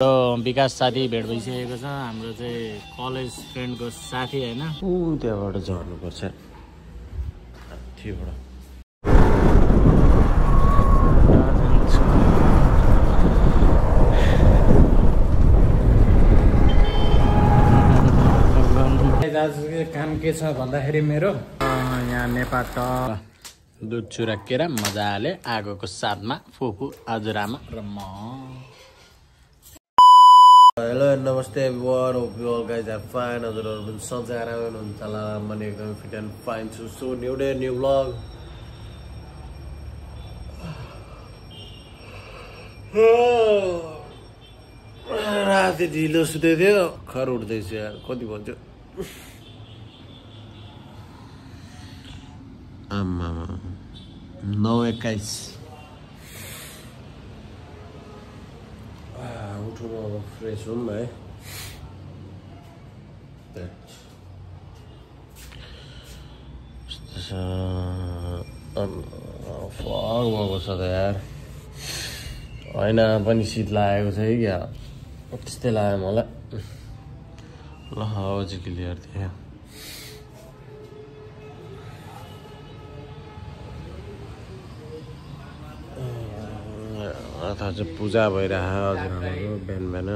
विकास साथी भेट भइसकेको छ हाम्रो चाहिँ कलेज फ्रेन्डको साथी हैन त्यहाँबाट झर्नुपर्छ थिबाट आज काम के छ भन्दाखेरि मेरो यहाँ नेपाल दुध चुरा केरा मजाले आगोको साथमा फुफू हजुरआमा र म Hello and namaste everyone. Hope you all guys are fine. हजुरहरु पनि सधैँ आरामै हुनुहुन्छ होला। म पनि एकदम फिट एन्ड फाइन छु। So new day new vlog. राति ढिलो सुते थियो खर उठ्दैछु यार कति भन्थ्यो आम्मा 9:21 उठ्नु अब फ्रेस हुम है फग भएको छ त यार होइन पनि शीत लागेको छ कि क्या त्यस्तै लाग्यो मलाई ल हावा चाहिँ क्लियर थियो अथवा चाहिँ पूजा भइरहेको हजुरहरूको बिहान बिहान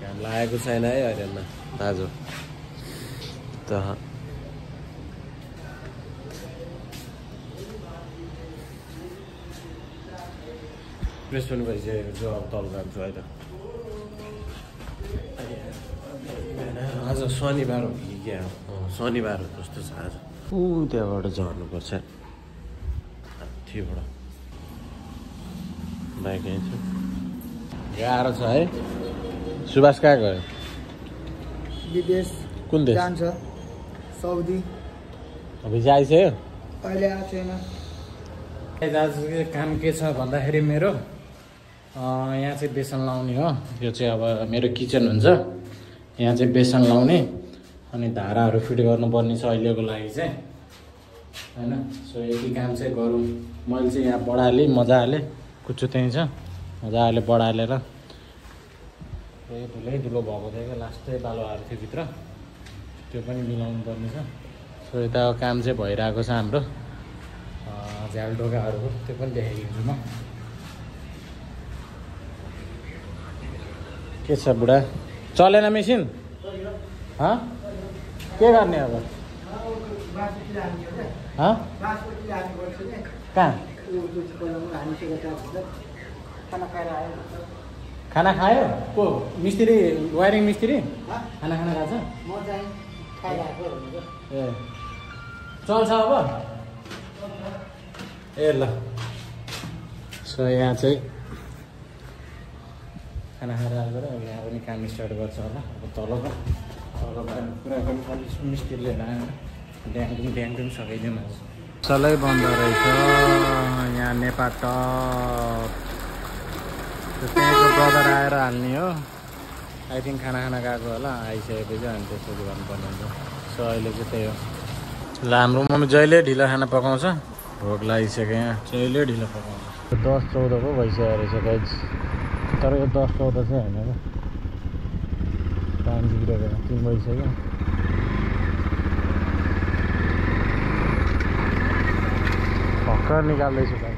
घाम लागेको छैन है अहिले दाजु त फ्रेस पनि भइसकेको छु अब तल जान्छु है त आज शनिबार हो कि क्या शनिबार हो जस्तो छ आज त्यहाँबाट झर्नुपर्छ थिबाट बाइक आइन्छ गाह्रो छ है सुभाष कहाँ गयो विदेश कुन देश जान्छ साउदी अब आइसक्यो अहिले आएको छैन आज काम के छ भन्दाखेरि मेरो यहाँ चाहिँ बेसन लाउने हो यो चाहिँ अब मेरो किचन हुन्छ यहाँ चाहिँ बेसन लाउने अनि धाराहरू फिट गर्नुपर्ने छ अहिलेको लागि चाहिँ हैन सो यति काम चाहिँ गरौँ मैले चाहिँ यहाँ बढालेँ मजाले कुच्चो त्यहीँ छ मजाले बढालेर ठुलै ठुलो भएको थियो क्या लास्टै बालुवाहरू थियो भित्र त्यो पनि मिलाउनु पर्ने छ सो यता काम चाहिँ भइरहेको छ हाम्रो झ्याल ढोकाहरूको त्यो पनि देखाइदिन्छु म के छ बुढा चलेन मेसिन के गर्ने अब कहाँ खाना खायो को मिस्त्री वायरिङ मिस्त्री खाना खाएको छ ए चल्छ अब ए ल सो यहाँ चाहिँ खाना खाएर आएको र यहाँ पनि काम स्टार्ट गर्छ होला अब तलको पुरा पनि मिस्त्रीले ड्याङ सकाइदिउँ आज चलै बन्द रहेछ यहाँ नेपाल त्यहाँको ब्रदर आएर हाल्ने हो आई थिङ्क खाना गएको होला आइसकेपछि अनि त्यसरी गर्नुपर्ने हुन्छ सो अहिले चाहिँ त्यही हो ल हाम्रो मम्मी जहिले ढिलो खाना पकाउँछ भोक लागिसक्यो यहाँ जहिले ढिलो पकाउँछ 10-14 पो भइसक्यो रहेछ गाइज तर यो 10-14 चाहिँ होइन क्या टाइम बिग्रेको 3 भइसक्यो भर्खर निकाल्दैछु भाइ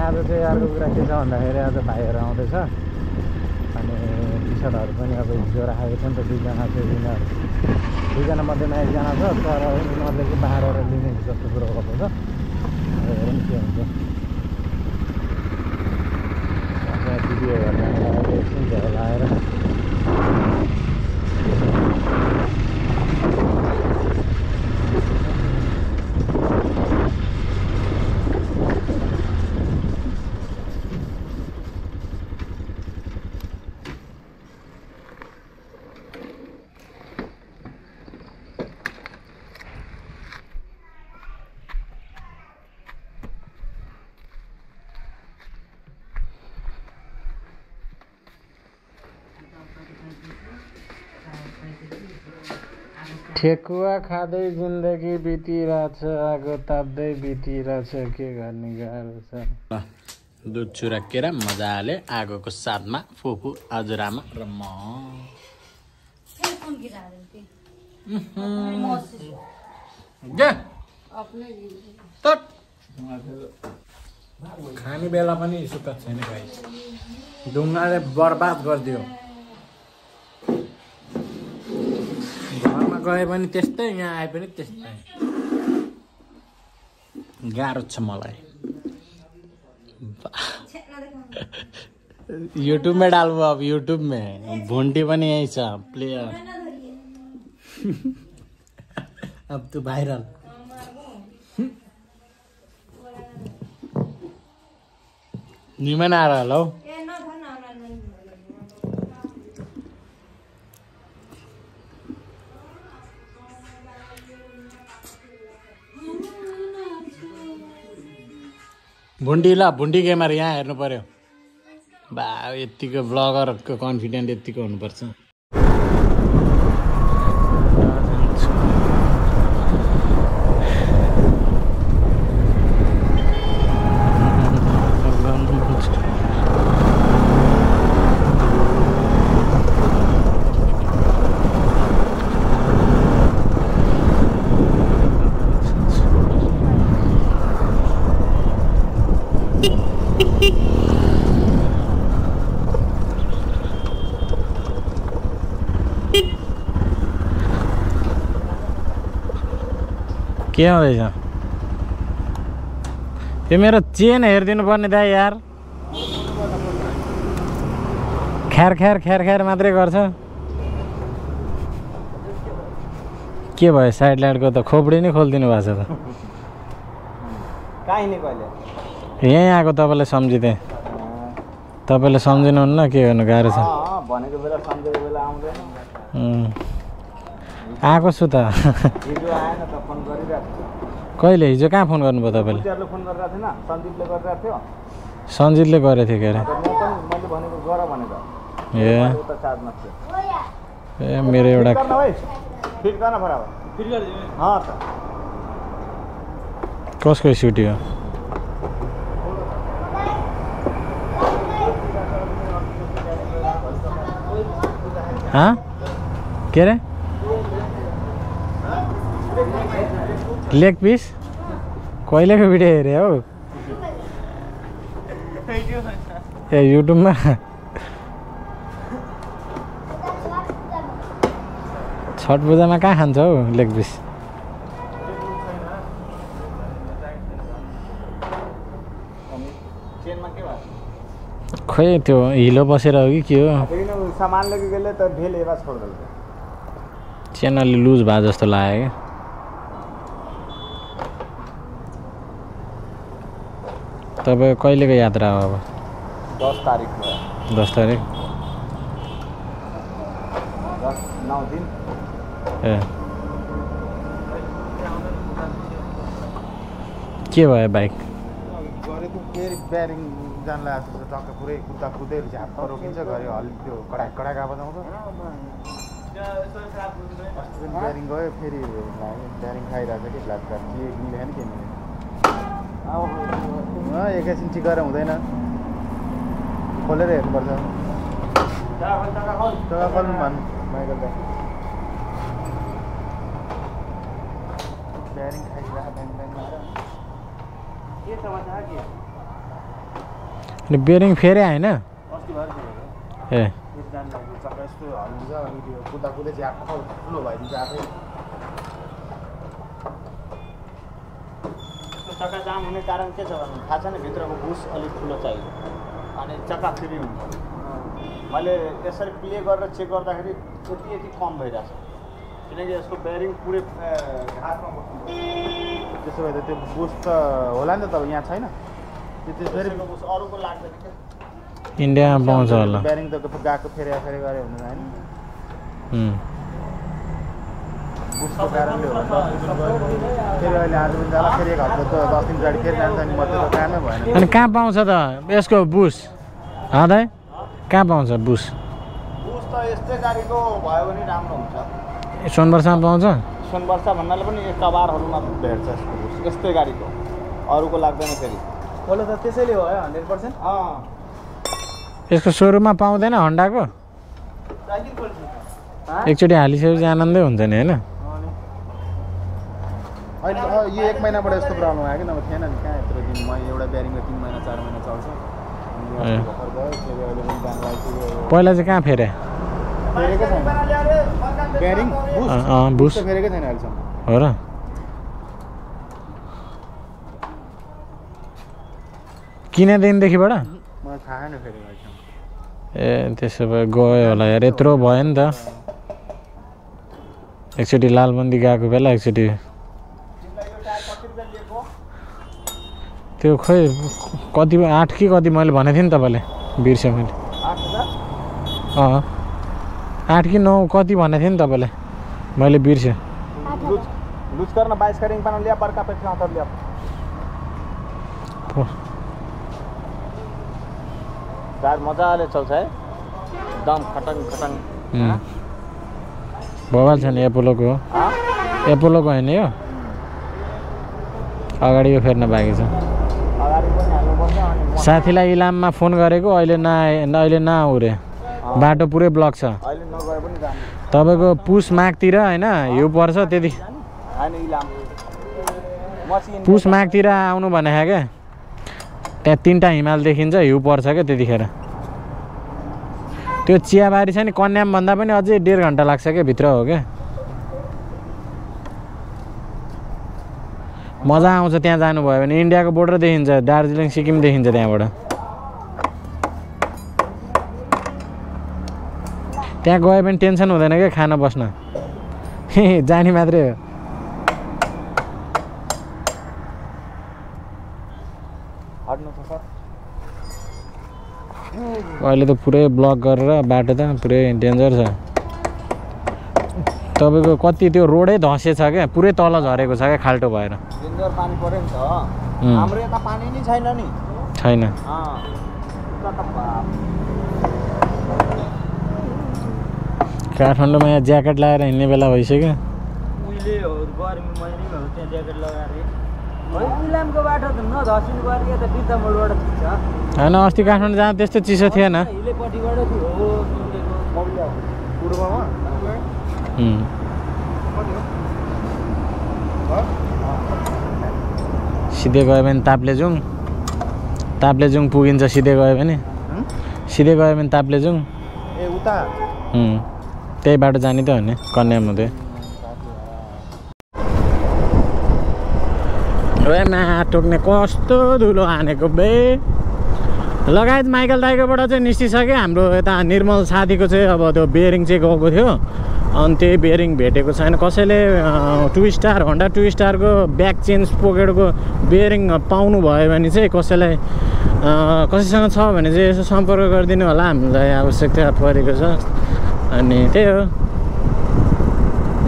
आज चाहिँ अर्को कुरा के छ भन्दाखेरि आज भाइहरू आउँदैछ अनि टी सर्टहरू पनि अब हिजो राखेको थियो नि त दुईजना मध्येमा एकजना छ तर उनीहरूले चाहिँ बाहिर लिने जस्तो कुरो गर्दैछ हेरौँ के हुन्छ भिडियो हेर्न एकछिन झ्याउ लाएर ठेकुवा खाँदै जिन्दगी बितिरहेछ आगो ताप्दै बितिरहेछ के गर्ने गाह्रो छ दुध चुराकेर मजाले आगोको साथमा फुफू हजुरआमा र म खाने बेला पनि सुख छैन भाइ ढुङ्गाले बर्बाद गरिदियो घरमा गए पनि त्यस्तै यहाँ आए पनि त्यस्तै गाह्रो छ मलाई यूट्यूब में डालू अब यूट्यूब में भुंडी पनि यही छ प्लेयर अब तो भाइरल निमन आ रहा लो भुंडी ल भुंडी गेमर यहाँ हेर्नु पर्यो बा यतिको ब्लगरको कन्फिडेन्ट यतिको हुनुपर्छ के हुँदैछ यो मेरो चेन हेरिदिनु पर्ने दाइ यार ख्यार ख्यार ख्यार ख्यार मात्रै गर्छ के भयो साइड लाइटको त खोपडी नै खोलिदिनु भएको छ त यहीँ आएको तपाईँलाई सम्झिँदै तपाईँले सम्झिनुहुन्न के गर्नु गाह्रो छ आएको छु त कहिले हिजो कहाँ फोन गर्नुभयो तपाईँले सञ्जितले गरेको थियो के अरे ए मेरो एउटा कसको स्कुटी हो के अरे लेग पिस कहिलेको भिडियो हेरे हो ए युट्युबमा छठ पूजामा कहाँ खान्छ हौ लेग पिस खोइ त्यो हिलो बसेर हो कि के हो चेन अलि लुज भए जस्तो लाग्यो क्या तपाईँ कहिलेको यात्रा हो अब 10 तारिक 10 तारिक 9 दिन ए के भयो बाइक गरेको फेरि ब्यारिङ जान लाग्छ टक्क पुरै कुद्दा कुदै झाप्प रोकिन्छ गऱ्यो अलि त्यो कडा कडा बजाउँछ अस्ति ब्यारिङ गयो फेरि ब्यारिङ खाइरहेको छ कि फ्ल्याटकाट के मिलेन के मिलेन एकैछिन ठिक गरेर हुँदैन खोलेर हेर्नुपर्छ जग्गा खोल्नु भन्नु माइकल दाइ ब्यारिङ अनि बेरिङ फेरि होइन ए कुद्दा कुदै झ्याप ठुलो भइदिन्छ आफै चक्का जाम हुने कारण के छ भने थाहा छैन भित्रको बुस अलिक ठुलो चाहियो अनि चक्का फ्री हुन्छ मैले यसरी प्ले गरेर चेक गर्दाखेरि यति कम भइरहेछ किनकि यसको बेरिङ पुरै घाँसमा बस्नु त्यसो भए त त्यो बुस त होला नि त तपाईँ यहाँ छैन फेरि बुस अरूको लाग्दैन क्या इन्डियामा पाउँछ होला बेरिङ त गएको फेरि फेरि गरे हुँदैन होइन बुसको कारणले होला 10 दिन फेरि अहिले आज पनि जाला फेरि एक हप्ता त 10 दिन गाडी फेरि जान्छ नि मात्रै त कामै भएन अनि कहाँ पाउँछ त यसको बुस दाइ कहाँ पाउँछ बुस बुस त यस्तै गाडीको भयो भने राम्रो हुन्छ सोनबर्षमा पाउँछ सुनवर्षा भन्नाले पनि एक कबारहरूमा भेट्छ यसको भुस यस्तै गाडीको अरूको लाग्दैन फेरि बोले त त्यसैले हो 100%। यसको सोरुममा पाउँदैन हन्डाको एकचोटि हालिसकेपछि आनन्दै हुन्छ नि होइन अहिले यो 1 महिनाबाट यस्तो प्रब्लम आयो कि नभए थिएन नि कहाँ यत्रो दिन एउटा ब्यारिङले 3 महिना 4 महिना चल्छ पहिला चाहिँ कहाँ फेरे फेरेकै छैन ब्यारिङ बुस फेरेकै छैन अहिलेसम्म हो र किन दिनदेखिबाट मलाई थाहा छैन फेरि ए त्यसो भए गयो होला यार यत्रो भयो नि त एकचोटि लालबन्दी गएको बेला एकचोटि त्यो खोइ कति 8 कि कति मैले भनेको थिएँ नि तपाईँले बिर्सेँ मैले 8 कि 9 कति भनेको थिएँ नि तपाईँले मैले बिर्सेँ लुज गर्न 22 का रिङ बना लिया बड़का पे उतर लिया कार मजाले चल्छ है एकदम खटङ खटङ बवाल छ नि एपोलोको एपोलोको होइन यो अगाडिको फेर्न बाँकी छ साथीलाई इलाममा फोन गरेको अहिले नआउ रे बाटो पुरै ब्लक छ तपाईँको पुस मागतिर होइन हिउँ पर्छ त्यति पुस मागतिर आउनु भनेको क्या त्यहाँ 3टा हिमाल देखिन्छ हिउँ पर्छ क्या त्यतिखेर त्यो चियाबारी छ नि कन्याम भन्दा पनि अझै 1.5 घन्टा लाग्छ क्या भित्र हो क्या मजा आउँछ त्यहाँ जानुभयो भने इन्डियाको बोर्डर देखिन्छ दार्जिलिङ सिक्किम देखिन्छ त्यहाँबाट त्यहाँ गयो भने टेन्सन हुँदैन क्या खाना बस्न जाने मात्रै हो अहिले त पुरै ब्लक गरेर बाटो त पुरै डेन्जर छ तपाईँको कति त्यो रोडै धसेछ क्या पुरै तल झरेको छ क्या खाल्टो भएर डेन्जर पानी पर्यो नि त हाम्रो यता पानी नै छैन नि छैन काठमाडौँमा यहाँ ज्याकेट लगाएर हिँड्ने बेला भइसक्यो उहिले हो गर्मी महिनामै हो त्यहाँ ज्याकेट लगाएर इलामको बाटो त नधसिनु पर्यो त बिर्ता मोडबाट छ होइन अस्ति काठमाडौँ जहाँ त्यस्तो चिसो थिएन हिलेपट्टिबाट हो पूर्वमा सिधै गयो भने ताप्लेजुङ पुगिन्छ सिधै गयो भने ताप्लेजुङ ए उता त्यही बाटो जाने त हो नि कन्याम हुँदै टोक्ने कस्तो धुलो हानेको बे लगायत माइकल दाइकोबाट चाहिँ निस्किसक्यो हाम्रो यता निर्मल साथीको चाहिँ अब त्यो बेरिङ चाहिँ गएको थियो अनि त्यही बेरिङ भेटेको छैन कसैले 2 स्टार होन्डा 2 स्टारको ब्याक चेन्ज पोकेटको बेरिङ पाउनु भयो भने चाहिँ कसैसँग छ भने चाहिँ यसो सम्पर्क गरिदिनु होला हामीलाई आवश्यकता परेको छ अनि त्यही हो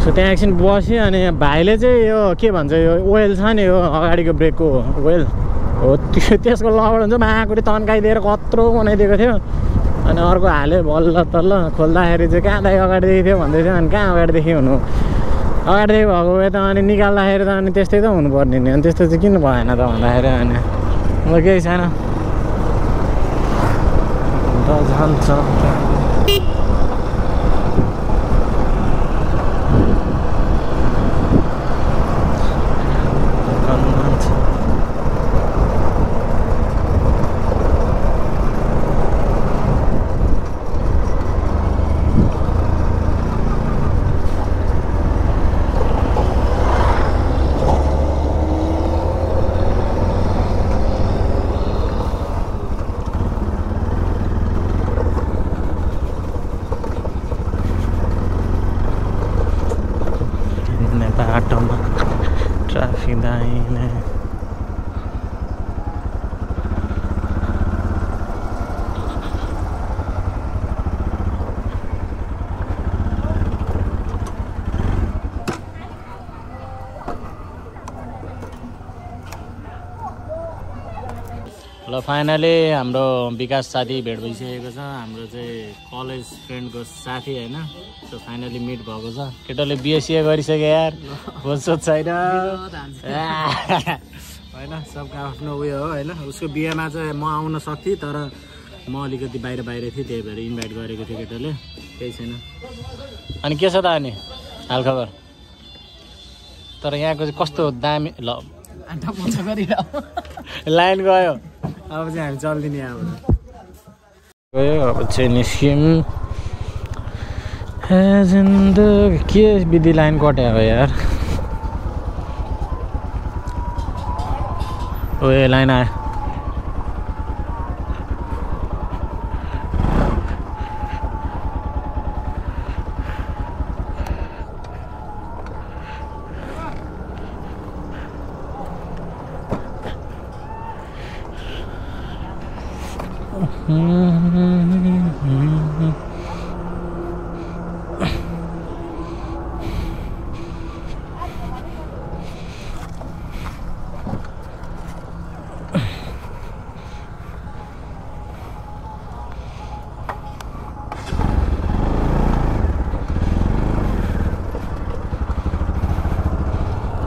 सो त्यहाँ एकछिन बस्यो अनि भाइले चाहिँ यो के भन्छ यो ओइल छ नि यो अगाडिको ब्रेकको ओइल हो त्यसको लबड हुन्छ माकुरी तन्काइदिएर कत्रो बनाइदिएको थियो अनि अर्को हाल्यो बल्ल तल्ल खोल्दाखेरि चाहिँ कहाँ दाइ अगाडिदेखि थियो भन्दै थियो अनि कहाँ अगाडिदेखि हुनु अगाडिदेखि भएको भए त अनि निकाल्दाखेरि त अनि त्यस्तै त हुनुपर्ने नि अनि त्यस्तो चाहिँ किन भएन त भन्दाखेरि अनि ल केही छैन जान्छ ट्राफिक दाहिने ल फाइनली हाम्रो विकास साथी भेट भइसकेको छ हाम्रो चाहिँ कलेज फ्रेन्डको साथी होइन सो फाइनली मिट भएको छ केटाले बिएससी गरिसक्यो यार खोजसोच छैन होइन सबको आफ्नो उयो हो होइन उसको बिहेमा चाहिँ म आउन सक्थेँ तर म अलिकति बाहिर थिएँ त्यही भएर इन्भाइट गरेको थिएँ केटाले केही छैन अनि के छ त अनि हालखबर तर यहाँको चाहिँ कस्तो दामी ल लाइन गयो अब चाहिँ हामी चल्दिने यहाँबाट गयो अब चाहिँ निस्क्यौँ के विधि लाइन कट्यो अब यार ओ लाइन आयो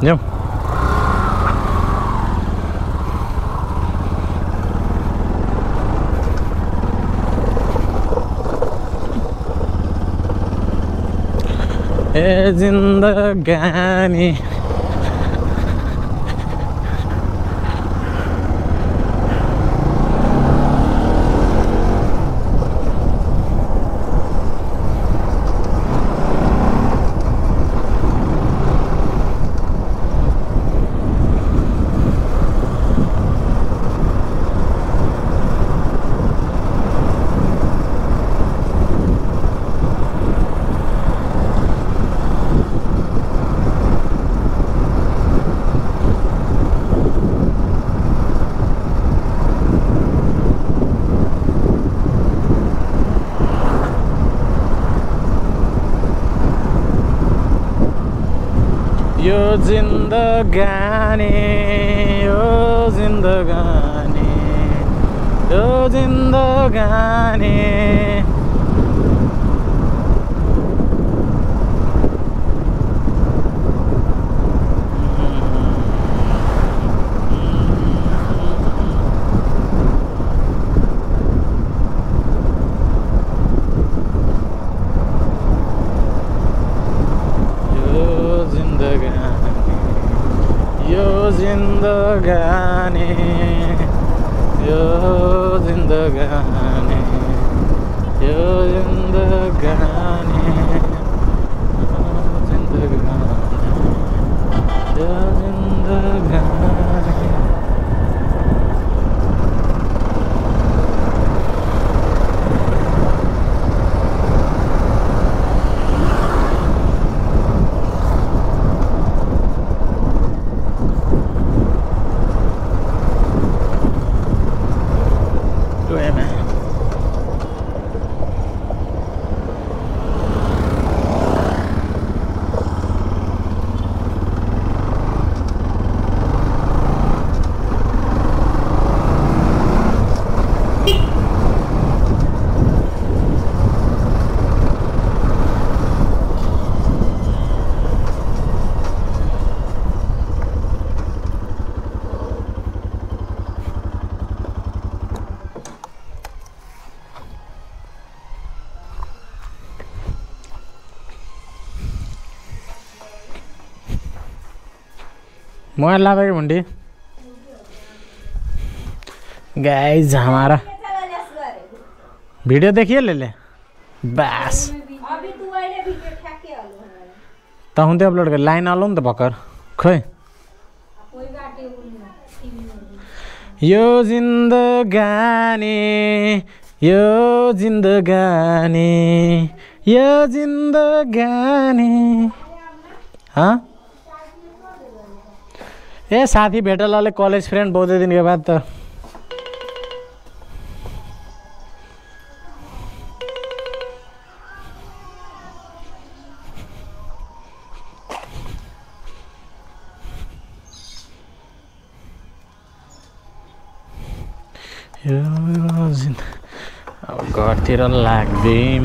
जाऊ ए जिंदगानी यो जिंदगानी यो जिंदगानी यो जिंदगानी जिंदगानी यो जिंदगानी यो जिंदगानी यो जिंदगानी मोबाइल ला भाई मुंडी गाइस हमारा वीडियो देखिए ले बस अभी तू आइले वीडियो ठाके आलो त हुँदै अपलोड कर लाइन आलो नि त भक्कर खोइ कोही गाटे यो जिंदगानी यो जिंदगानी यो जिंदगानी हाँ ए साथी भेटल वाले कॉलेज फ्रेंड बहुत दिन के बाद तो यो अब घरतिर लाग्दिम।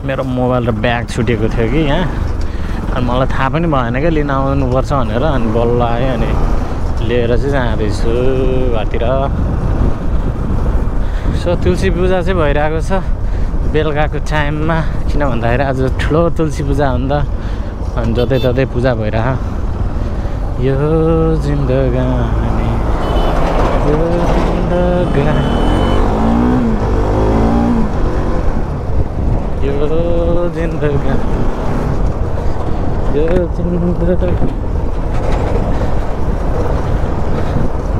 मेरो मोबाइल र ब्याग छुटेको थियो कि यहाँ, अनि मलाई थाहा पनि भएन क्या लिन आउनुपर्छ भनेर। अनि बल्ल आयो, अनि लिएर चाहिँ जाँदैछु घरतिर। सो तुलसी पूजा चाहिँ भइरहेको छ बेलुकाको टाइममा, किन भन्दाखेरि आज ठुलो तुलसी पूजा हो नि त। अनि जतै ततै पूजा भइरह। यो जिन्दगानी यो जिन्दगानी यो जिन्दगानी यो जिन्दगानी।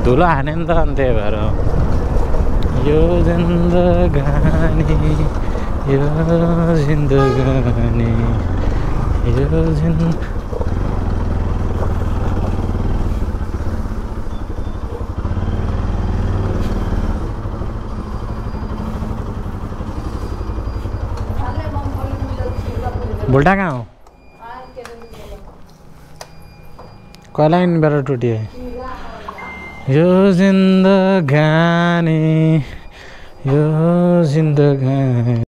धुलो हाने नि त, अनि त्यही भएर यो जिन्दगानी यो जिन्दगानी यो बुल्टा कहाँ हो? कहिले इनबाट टुटिए? यो जिन्दगानी यो जिन्दगानी।